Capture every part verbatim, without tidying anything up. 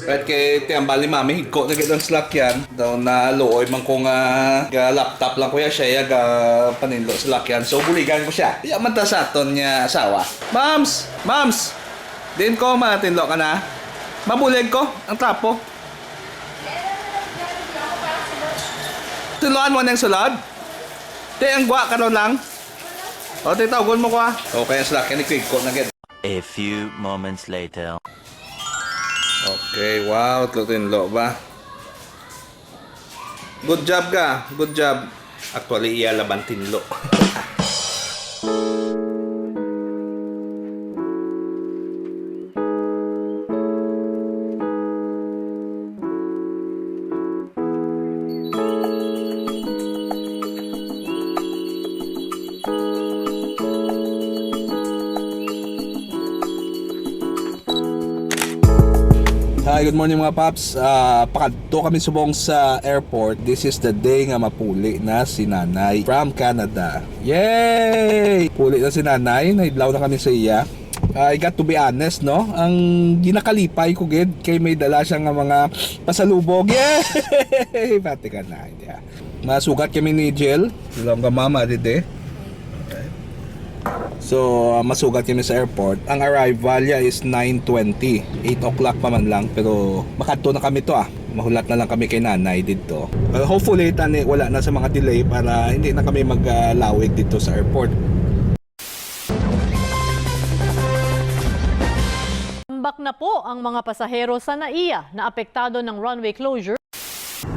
Right, kay tiyambal ni Mami, higko na gid ang salakyan. Daw naluoy man ko nga ga laptop lang ko ya siya, ya ga paninlo salakyan. So, buligan ko siya. Iya man ta sa aton niya asawa. Moms! Moms! Din ko, matinlo ka na. Mabulig ko, ang trapo. Tinloan mo na yung sulod? Te, ang gwa ka daw lang. O, te, tawgon mo ko, ah. Okay, ang salakyan ni Kwigko na gid. A few moments later. Okay, wow, tulo tinlo ba? Good job ka, good job. Actually, iya laban tinlo. Hi, good morning, mga paps. Ah, pakadto kami subong sa airport. This is the day nga mapuli na si Nanay from Canada. Yay! Puli na si Nanay. Nahidlaw na kami sa iya. Ah, I got to be honest, no? Ang ginakalipay ko gid kay may dala siya nga mga pasalubog. Yay! Pati ka na, yeah. Masugat kami ni Jill. Sila ang mama, didi. So, ah, masugat kami sa airport. Ang arrival niya is nine twenty. Eight o'clock pa man lang, pero makadto na kami to, ah. Mahulat na lang kami kay nanay dito. Uh, hopefully, tani, wala na sa mga delay para hindi na kami maglawig dito sa airport. Tambak na po ang mga pasahero sa NAIA na apektado ng runway closure.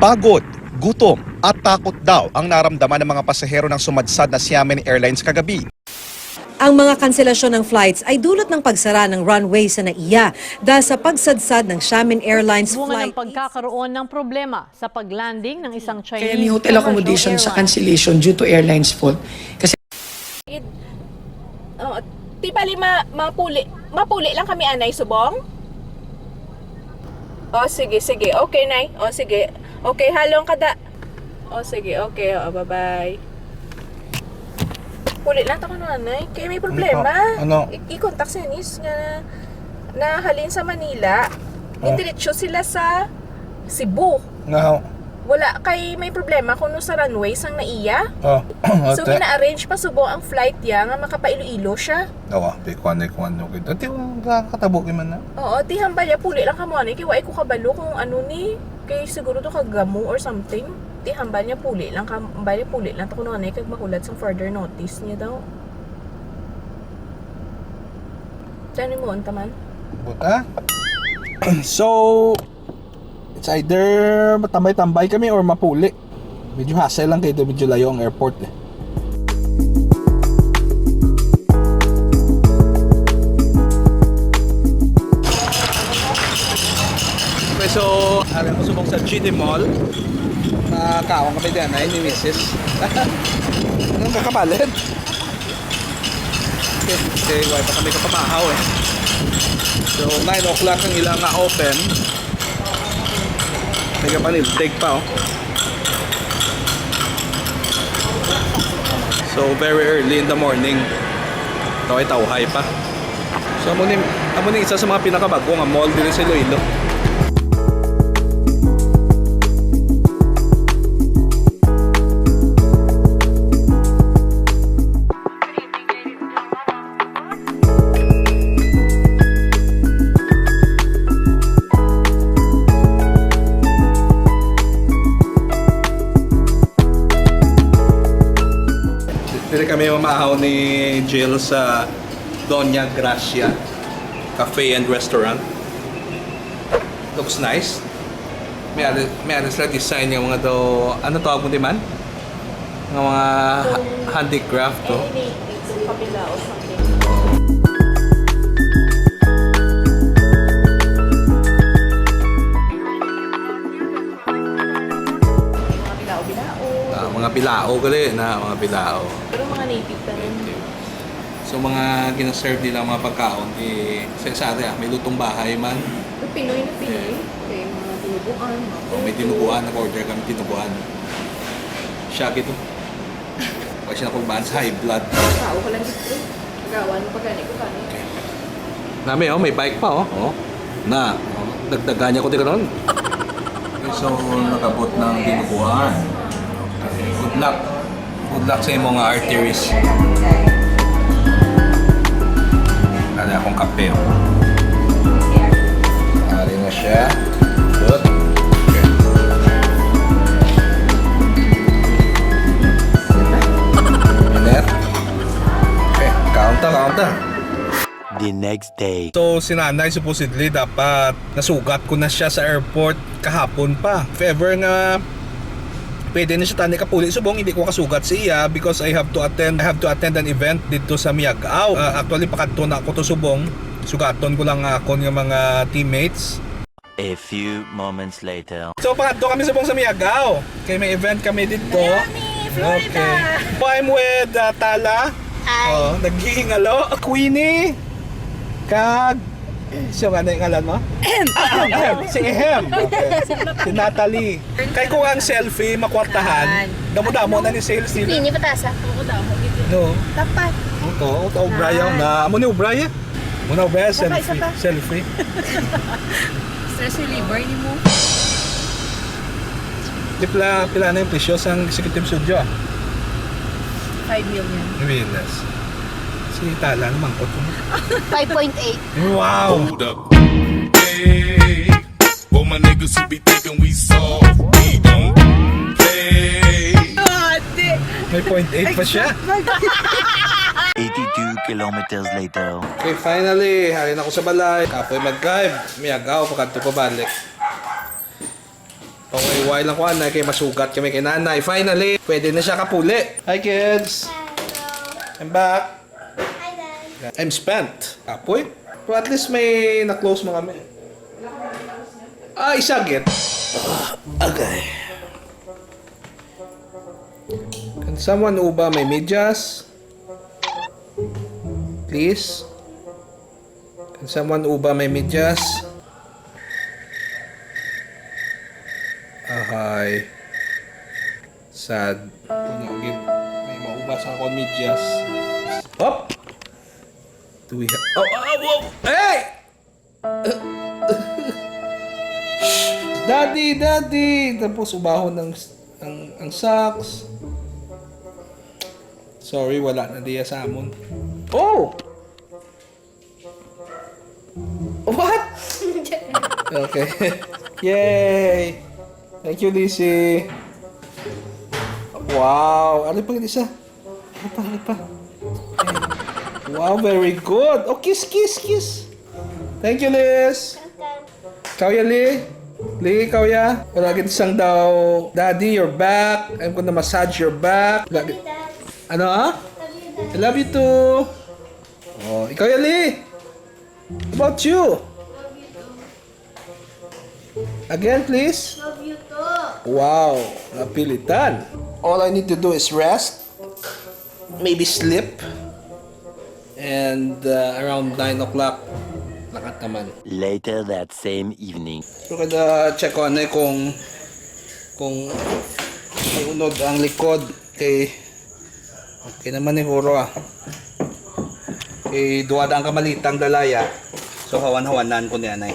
Pagod, gutom, at takot daw ang naramdaman ng mga pasahero ng sumadsad na Xiamen Airlines kagabi. Ang mga kanselasyon ng flights ay dulot ng pagsara ng runway sa NAIA dahil sa pagsadsad ng Xiamen Airlines Bunga ng flight. Pagkakaroon ng problema sa pag-landing ng isang Chinese Kaya may hotel commercial accommodation sa airline. Cancellation due to airline's fault. Kasi Id, oh, di bali ma, mapuli, mapuli lang kami anay subong? Oh, sige, sige. Okay, nay. Oh, sige. Okay, halong kada. Oh, sige. Okay, oh, bye-bye. Puli lang ta kuno anay. Kay may problema. Ano? I, i-contact si Nis nga nahalin sa Manila. Oh. Indiretso sila sa Cebu. Nga, Wala kay may problema kuno sa runway sang NAIA. oh, So, ate. gina-arrange pa subong ang flight niya nga makapailoilo siya. Awa, di ko anay kung ano gid. Ate, kung nakakatabo kay man na. Oo, ti hambal niya puli lang kamo ani kay wa ko kabalo kung ano ni, kay siguro to kagamo or something. Ti hambal niya puli lang, hambal niya puli lang to kuno ani kag mahulat sang further notice niya daw. Tani mo unta man. Buta? So, it's either matambay-tambay kami or mapuli. Medyo hassle lang kay medyo layo ang airport eh. Okay, so, ari ko subong sa G D Mall. Nakakaon kami din, ay, ni Misis. Anong kakapalit? Okay, okay, wala pa kami kapamahaw eh. So, nine o'clock ang ilang nga open. May kapaniltig pa, oh. So, very early in the morning. Taway-tawhay pa. So, amo ni, amo ni isa sa mga pinakabago nga mall diri sa Iloilo. Diri kami mamahaw ni Jill sa Doña Gracia Cafe and Restaurant. Looks nice. May ari, may ari sila design nga mga daw, ano tawag mo di man? Nga mga ha- handicraft to. Any native sa kabila o something. Mga bilao-bilao. Ah, mga bilao gali na, mga bilao. Pero mga native tanan. So, mga ginaserve nila mga pagkaon, eh, sa isa rin, ah, may lutong bahay man. Pero Pinoy na Pinoy. Kay mga dinuguan, mga O, may dinuguan, nag-order kami dinuguan. Siya gito. Wala siya nakulbaan sa high blood. Tao ko lang dito. Gawan mo pa gani ko kani. Nami, oh, may bike pa, oh. Oh. Na. Oh. Dagdagan niya ko di karon. Okay, so nakabot ng dinuguan. Good luck. Good luck sa imong, ah, arteries. Ano akong kape, oh. Ari na siya. Good. Okay. Minute. Okay, kaunta, kaunta. The next day. So, si nanay supposedly dapat nasugat ko na siya sa airport kahapon pa. If ever nga pwede na siya tani kapuli subong, hindi ko kasugat sa iya because I have to attend, I have to attend an event dito sa Miagao. Ah, actually, pakadto na ako to subong. Sugaton ko lang akon nga mga teammates. A few moments later. So, pangadto kami subong sa Miagao. Kay may event kami dito. Miami, Florida. Okay. So, I'm with, uh, Tala. Hi. Oh, naghihingalo. Queenie. Kag, eh, siya nga na yung ngalan mo? Ahem. Si Ehem. Okay. Si Natalie. Kay kung ang selfie, makwartahan. Damo-damo na ni sales nila. Queenie, patasa. No. Tapat. Ito, ito, Brian na. Amo ni Brian. Muna ba? Isa pa, isa selfie. Pa. Selfie. Stress reliever ni mo. Di pila, pila na yung presyo sa executive studio, ah? Five million. Venus. Si Tala, naman ko. Five point eight. Wow! Hold up. Hey, for my niggas who be thinking we soft, we don't play. May point eight pa siya. Eighty-two kilometers later. Okay, finally, halin ako sa balay. Kapoy mag-drive. Miagaw, pagkadto pa balik. Pangwayway lang ko, anay, kay masugat kami kay nanay. Finally, pwede na siya kapuli. Hi, kids. Hello. I'm back. Hi, Dad. I'm spent. Kapoy. Pero at least may na-close mo kami. Ah, isa git. Ah, agay. Can someone uba may medyas? Please? Can someone uba may medyas? Ahay. Sad. Wala gid may mauba sa akong medyas. Hop! Do we ha-, oh, oh, oh! Hey! Daddy, daddy! Tapos ubahon ang, ang, ang socks. Sorry, wala na diya sa amon. Oh! What? Okay. Yay! Thank you, Lizzie. Wow! Ano pa isa? Ano pa? Ano pa? Wow, very good. Oh, kiss, kiss, kiss. Thank you, Liz. Kawya, Lee. Lee, kawya. Wala gid sang daw, "Daddy, you're back. I'm gonna massage your back." Wala gid. Ano, ha? I love you too. Oh, ikaw, Yali. About you. Again, please. Love you too. Wow, napilitan. All I need to do is rest, maybe sleep, and, uh, around nine o'clock, lakat naman. Later that same evening. So, kada check ko, ano, kung, kung may unod ang likod, kay Okay naman ni Huro, ah. Eh, duwa daan ka malitang dalaya. So, hawan-hawanan ko ni anay.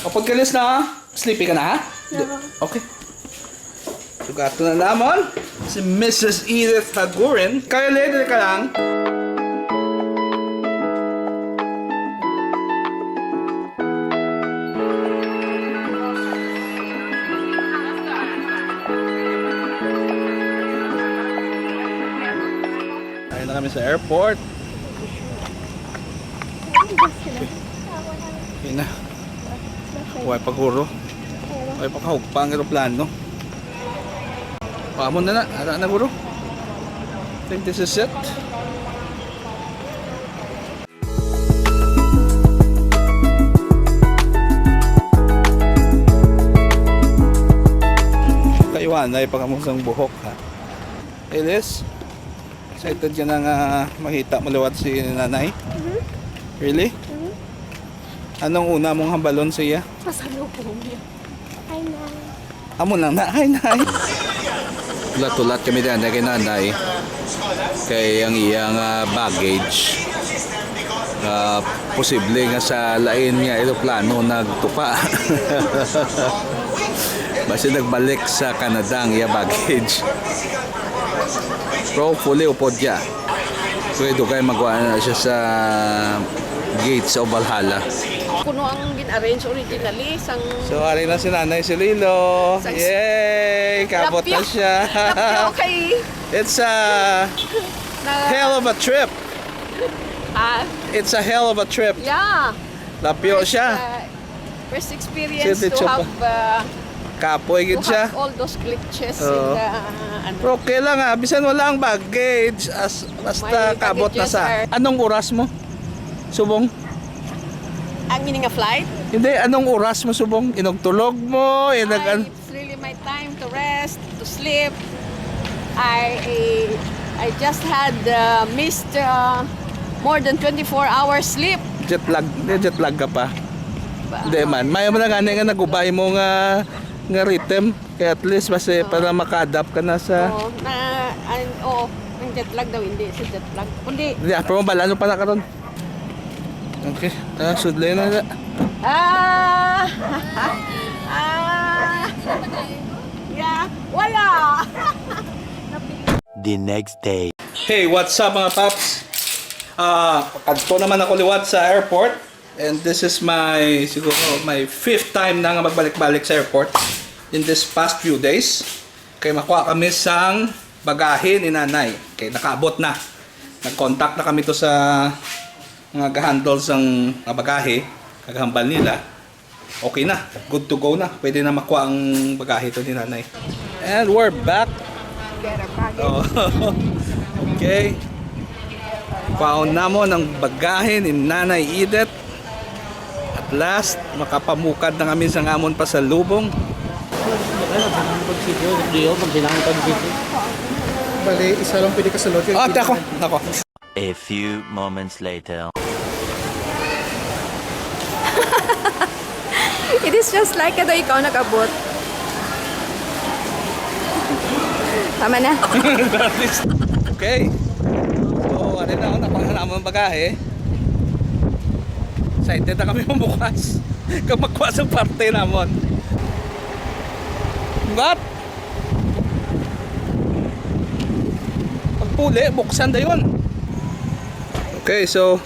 Kapag kalis na, ah. Sleepy ka na, ha? Yeah. Okay. Sugato na naman si Missus Edith Hagurin. Kaya, Lady, ka lang. Tayo na kami sa airport. Yun na. Huwag pa guro. Huwag pa kahugpa ang aeroplano. Paamon na na. Ara na, guro. I think this is it. Kaiwanay pa kamo sang buhok, ha? Elis, excited ka na nga makita mo liwat si nanay? Mhm. Really? Mhm. Anong una mong hambalon sa iya? Pasalubong niya. Hi, Nay. Amo lang na. Hi, Nay. Hulat-hulat kami diyan kay nanay. Kay ang iyang, ah, baggage. Ah, posible nga sa lain nga eroplano nagtupa. Basi nagbalik sa Canada ang iya baggage. Pero hopefully, upod siya. Pwede kay magwa na siya sa gates of Valhalla. Kuno ang gin-arrange originally sang So, ari na si Nanay Sililo. Sa Yay! Kapot na Lapyo. siya. Lapyo kay It's a na hell of a trip. Ah, It's a hell of a trip. Yeah. Lapyo First, siya. uh, first experience Sir, to teacher have, pa. uh, Kapoy to gid siya. have all those glitches Oo. in the, uh, ano. Pero okay lang, ah. Bisan wala ang baggage, as, basta May kabot na packages sa are Anong oras mo? Subong? Ang ini nga flight? Hindi, anong oras mo subong? Inugtulog mo, inag- Ay, it's really my time to rest, to sleep. I I just had uh, missed uh, more than twenty-four hours sleep. Jet lag, hindi, jet lag ka pa. Ba- Hindi man. Mayo man lang gani nga nagubay mo nga nga rhythm. Kaya at least basi para maka-adapt ka na sa Oo, na, an, oo, ang jet lag daw, hindi sa jet lag. Kundi, Hindi, pero bala ano pa na karon? Okay, ah, sudlay na na. Ah! Ah! Yeah, wala! The next day. Hey, what's up, mga paps? Ah, kadto naman ako liwat sa airport. And this is my, siguro, my fifth time na nga magbalik-balik sa airport in this past few days. Kay makuha kami sang bagahe ni Nanay. Kay nakaabot na. Nag-contact na kami to sa mga ga-handle sang mga bagahe, kag hambal nila, okay na, good to go na. Pwede na makuha ang bagahe to ni Nanay. And we're back. Oh. Okay. Paon namon ang bagahe ni Nanay Edith. At last, makapamukad na kami sa amon pasalubong. Bali, isa lang pwede kasulod. Ah, ako, ako. A few moments later. It is just like kada ikaw nag-abot. Tama na. Okay. So, ano na, nakuha na naman ang bagahe. Excited na kami mamukas. Kag makuha sa parte namon. But, pagpuli, buksan dayon. Okay, so,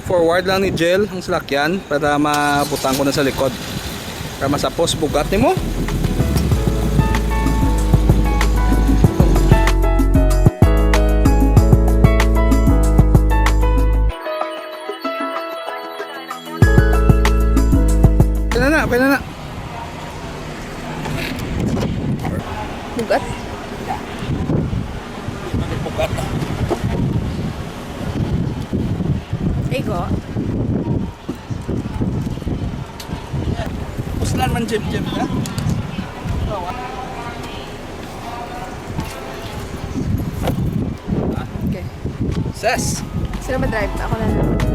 forward lang ni Jel ang salakyan para mabutang ko na sa likod. Para masapos bugat nimo. Pwede na, pwede na. Bugat. Bugat. Igo. Puslan man, Jim, Jim, ha? Okay. Ses! Sino ba drive? Ako na lang.